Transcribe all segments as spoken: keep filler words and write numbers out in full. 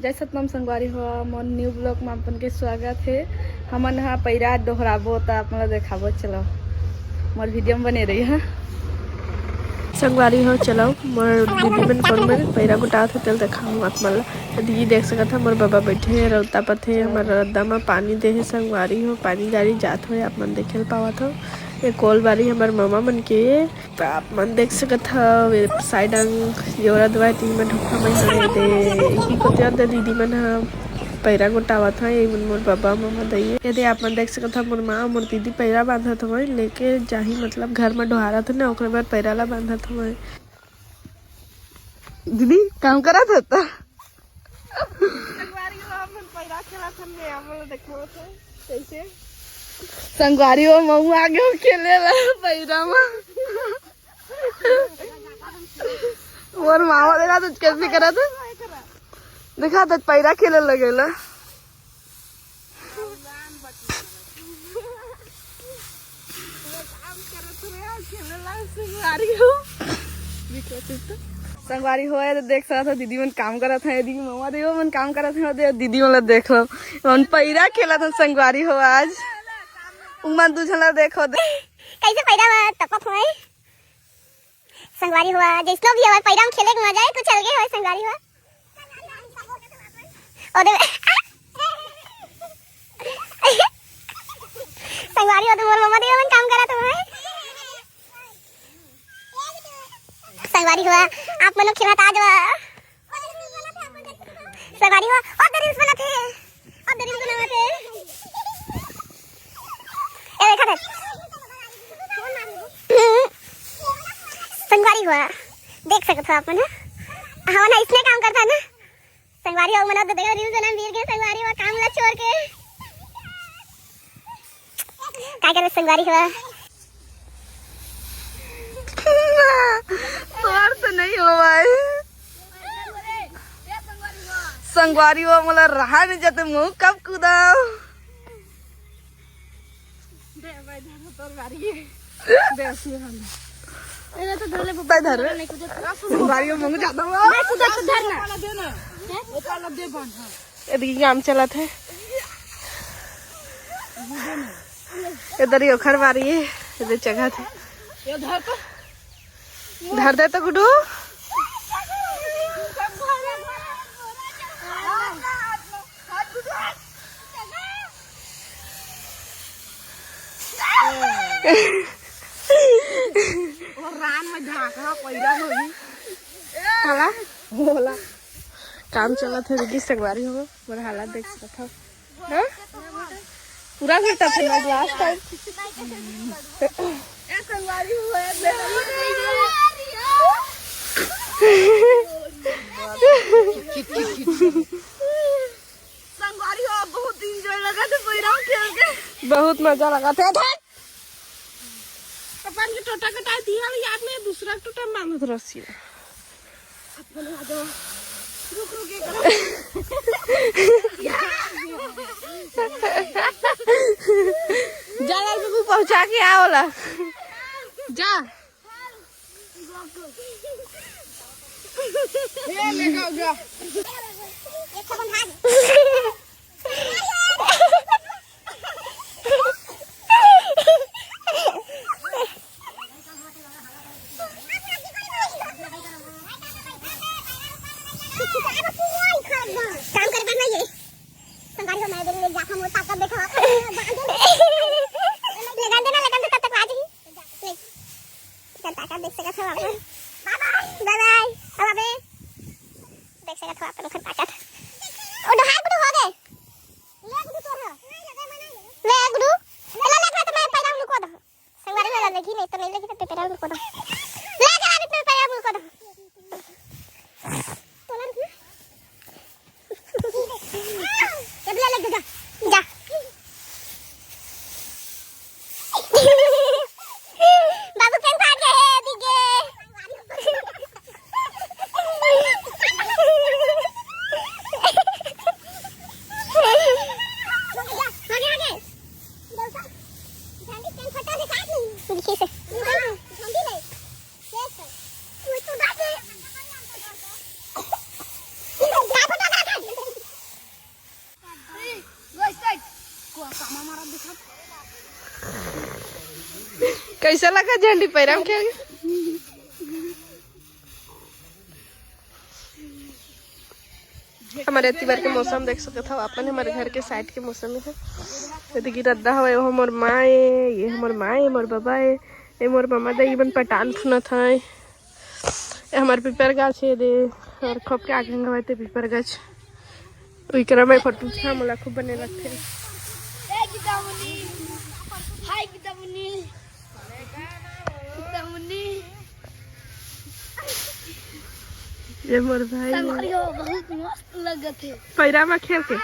जय सतनाम संगवारी हो, मोर न्यू ब्लॉग में अपन के स्वागत है। हमन हा पैरा डोहराबो त आप मन ला देखाबो, चलो मोर वीडियो में बने रही हा। संगवारी हो, चलो मोर दीदी मन कोन में पैरा गोटावत हे, तेल देखाहूँ आप मन ला। दीदी देख सकत हा, मोर बाबा बैठे हे, रौता पथे, हमर रद्दा में पानी दे हे संगवारी हो, पानी गाड़ी जात होए आप मन देखे ल पावत हो। ये कोल बारी हमर ममा मन के, त आप मन देख सकत हव, ए साइड अंग जेवरा दुआर तीन में ढोकना में हवे दे, इही कोती अंदर दीदी मन ह पैरा गोटावत ह, ये मन मोर बाबा ममा दई। ये दे आप मन देख सकत हव, मोर माँ मोर दीदी पैरा बांधत हवय, लेके जाही मतलब घर में डोहारत हे ना, ओकरे बाद पैरा ला बांधत हवय। दीदी काम करत हत? संगवारी हो, हमन पैरा खेलत हन, मैं आप मन ल देखावत हन, कैसे? संगवारी हो, मऊ आगे हो खेले ला पैरा में। मोर मामा देखा तो कैसे करत हे, देखा तो पैरा खेले लगेला। संगवारी हो, ये देख सकत हो, दीदी मन काम करत हे, दीदी ममा देव मन काम करत हे, दे दीदी मन ला देख लो, मन पैरा खेलत हे संगवारी हो। आज उमन दू झन ला देखो दे, कैसे पैरा में तपत होए। संगवारी हो, जैसनो भी होए, पैरा में खेले के मजा है कुछ अलगे होए संगवारी हो। ओ दे संगवारी हो, तो मोर ममा देव मन काम करत हवय। संगवारी हो, आप मनो खेलत आ जावा। संगवारी हो, ओ दे reels बनत हे, ओ दे reels बनावत हे। ए देखा दे। संगवारी हो, देख सकत हो आप मन, हमन इसने काम करता ना। संगवारी हो, मना तो देखा reels बना वीर के संगवारी हो, काम ला छोड़ के। काय करे संगवारी हो? तोर तो नहीं हो भाई। संगवारी हो, मोला रहा नहीं जाते, मुंह कब कूदा। दे भाई, धर तोर गाड़ी। दे, असली वाला। एला तो धर ले, भाई, धर। नहीं कुछ। संगवारी हो, मुंह जाता हुआ। मैं कुछ तो धर ना। वाला दे ना। हैं? ओकर ला दे बांध, हाँ। ये देखिए, काम चलत हे। इधर ही ओखर बारी हे, इधर जगह थे। ये धर तो। धर दे तो गुड्डू। और रान में झांकना पैदा होगी। हला? होला। काम चलत हे दीदी, संगवारी हो, मोर हालत देख सकत हो। हाँ? पूरा घंटा थे ना, लास्ट टाइम। ए, संगवारी हो, ए, संगवारी हो, बहुत एंजॉय लगा थे पैरा खेल के। बहुत मजा लगा थे। अपन के टोटा कटा दिया, याद नहीं, दूसरा टोटा मांगत रसिया। अपन आ जाओ। रुक, रुक, ये करो। जा, लाल बाबू, पहुंचा के आओ ला। जा। ये लेके आओ, जा। काम करे बर नहीं है। संगारी हो, मैं बेरी ले जाखा मोर ताकत देखो। लगा देना, लगा दे, तब तक आ जाही। ले। इधर ताकत देख सकत हो आप। बाय बाय। बाय बाय। अब अबे देख सकत हो आप लोग ताकत। ओ, डोहार गुडू हो गए। ले गुडू तोर। ले गुडू। ले, ले, ले, तो मैं पैरा लुको दो। संगवारी वाला लगी नहीं तो नहीं लगी तो पैरा लुको दो। ले जा, अभी मैं पैरा लुको दो। तोला रुक ना। ये भी ले, ले, जा। जा। बाबू पेन फाड़ गए, दिख गए। कैसा लगा झंडी पैरा में खेल? हमर एती बर के मौसम देख सकत हव अपन, हमर घर के साइड के मौसम हे। ये देखी रद्दा हवय, वो हमर माँ ए, ये हमर माँ ए, मोर बाबा ए, ये मोर मामा दाई मन पटान फुनत हय। ये हमर पीपर गाछ हे दे, और खप के आगे हवय ते पीपर गाछ। उइकरा में फोटो खींचा मोला खूब बने लगथे। हाय गीतामनी, हाय गीतामनी, गीतामनी। ये मोर भाई संगवारी हो, बहुत मस्त लगत हे। पैरा में खेल के।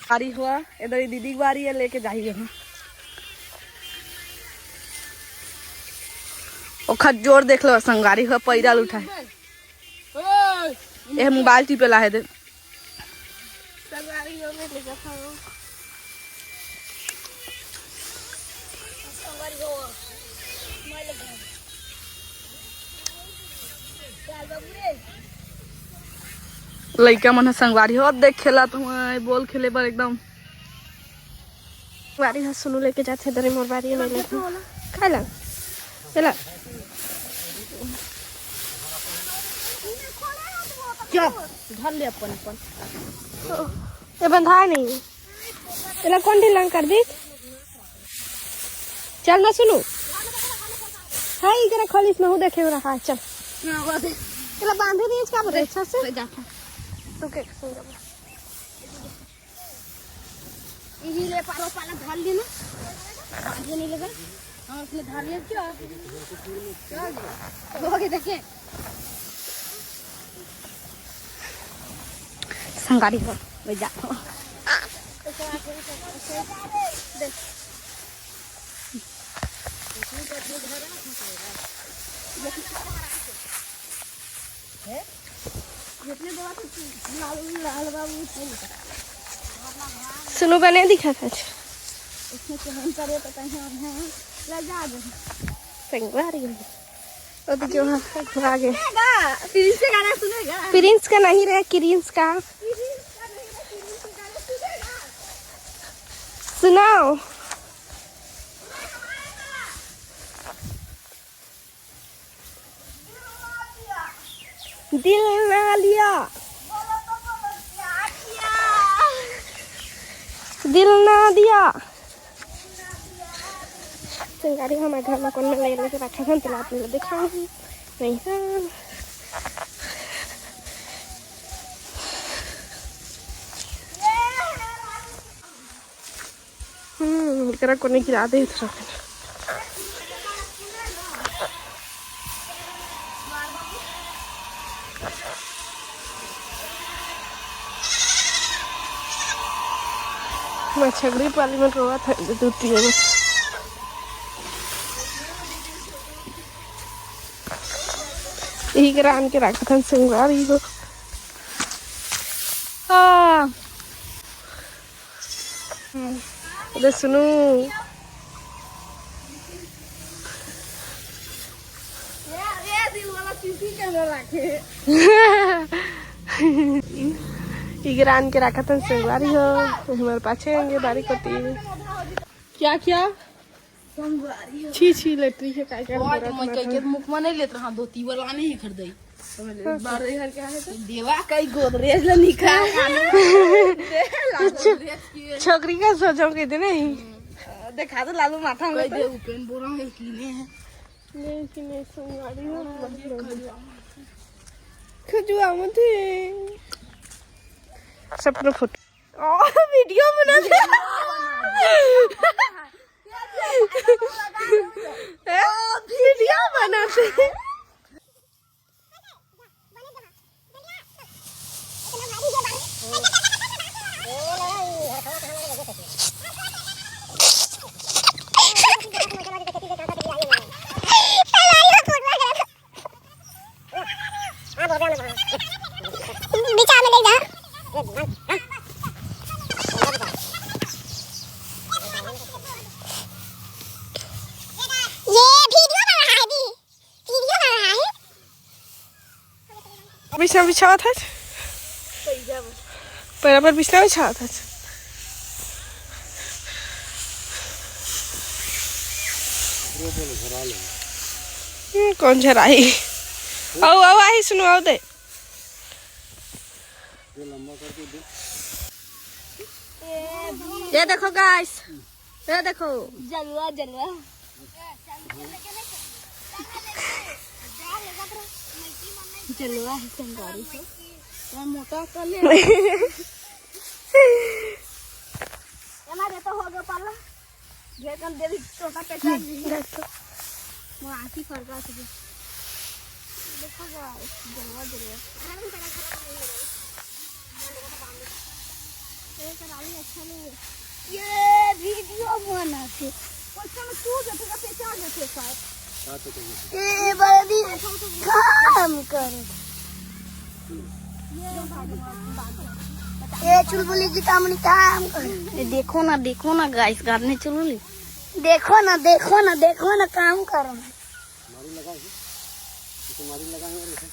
बारी हुआ, इधर ही दीदी की बारी है, लेके जाइए हम। ओखर जोर देख लो, संगवारी हुआ, पैरा उठाए। ए, मोबाइल टिपे ला है दे। लइका मन ह संगवारी हो, देख खेलत हुआ, बॉल खेले बर एकदम। बारी ह सुनू लेके जाथे दरे मोर बारी में लेके। खाए ला। चला। क्या? धर ले अपन, अपन। ये बंधा नहीं। चला कौन ढीला कर दी? चल ना सुनू। हाय इधर खोलिस नहु देखे रहा। चल। चला बांधे नहीं इसका बोले अच्छा से। तो के सुन। इही ले पारो पाला धर लेना। बांधे नहीं लगा। हम इसने धर लिया क्या? क्या हो गया? हो गया, देखे। संगारी हो, मैं जाता हूँ। सुनू बने दिखा था। संगवारी हो। अभी जो है, आगे। प्रिंस का गाना सुनेगा? प्रिंस का नहीं रहे, क्रिंस का। सुनाओ। दिल ना लिया। दिल ना दिया। संगवारी हमर घर में कौन में ले लेके रखा था, तो आप लोग दिखाऊंगी। नहीं हाँ। हम्म, एकरा कोने गिरा दे थोड़ा। मैं छगड़ी पाली में रोवत है, दूध पिए में। यही करा आन के रखत हन संगवारी हो। हाँ। हम्म, अरे सुनू। इगरान के रखत हन संगवारी हो, हमारे पाछे आएंगे बारी कोती। क्या क्या? संगवारी हो। छी छी लेटरी है काय काय और बोरा मैं तुम्हारा। कह के मुख में नहीं लेत रहा, धोती वाला नहीं खरीदई। बार घर के आए तो देवा कई गोदरेज ले निकाल। कुछ गोदरेज की। छोकरी का सोचो के दे नहीं। देखा दो लालू माथा में कई दे। उपेन बोरा है किने है। नहीं किने संगवारी हो। खजुआ मत है। सपना फोटो। ओ, वीडियो बनाते। हैं? वीडियो बनाते। बीच में ले जा। बिछना बिछावत हस? पैरा पर बिछना बिछावत हस? हम्म, कौन झराही? आओ, आओ, आई सुनो, आओ दे। ये देखो गाइस, ये देखो। जलवा, जलवा। जलवा है संगवारी से। मैं मोटा कर ले। हमारे तो हो गया पाला। ये कल देवी छोटा पे चल रही है। देखो। वो आँखी फरका से। देखो गाइस, जलवा, जलवा। ये कराली अच्छा नहीं है। ये वीडियो बनाते। उसमें तू जो तेरा पहचान लेते साथ। ए बड़ी काम कर। ए चुलबुली की तामनी काम कर। ए देखो ना, देखो ना गाइस, गाने चुलबुली। देखो ना, देखो ना, देखो ना, काम करो। मारी लगा है। इसे मारी लगा है और इसे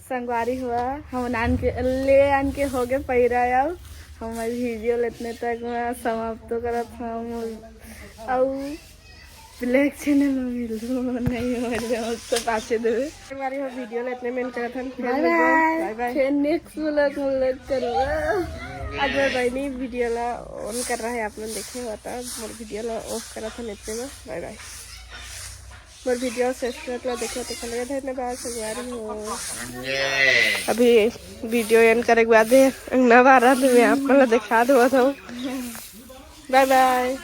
संगवारी हुआ, हम आन के ले आन के हो गए पैरा। अब हमारी वीडियो लेतने तक में समाप्त करत हम। अउ ब्लैक चैनल में मिलू नहीं हो, हम तो पाछे देवे। हमारी हम वीडियो लेतने में करत हन। फिर बाय मिलबो। बाय। बाय बाय। फिर नेक्स्ट व्लॉग व्लॉग करबो। अगर बहनी वीडियो ला ऑन कर रहा है, आप लोग देखे हुआ था, मोर वीडियो ला ऑफ करत हन इतने में। बाय बाय। मोर वीडियो शेष करत ला देखे तो चले धन्यवाद संगवारी हो। अभी वीडियो एंड करे के बाद अंगना बारा में आप मन ला दिखा दो। बाय बाय।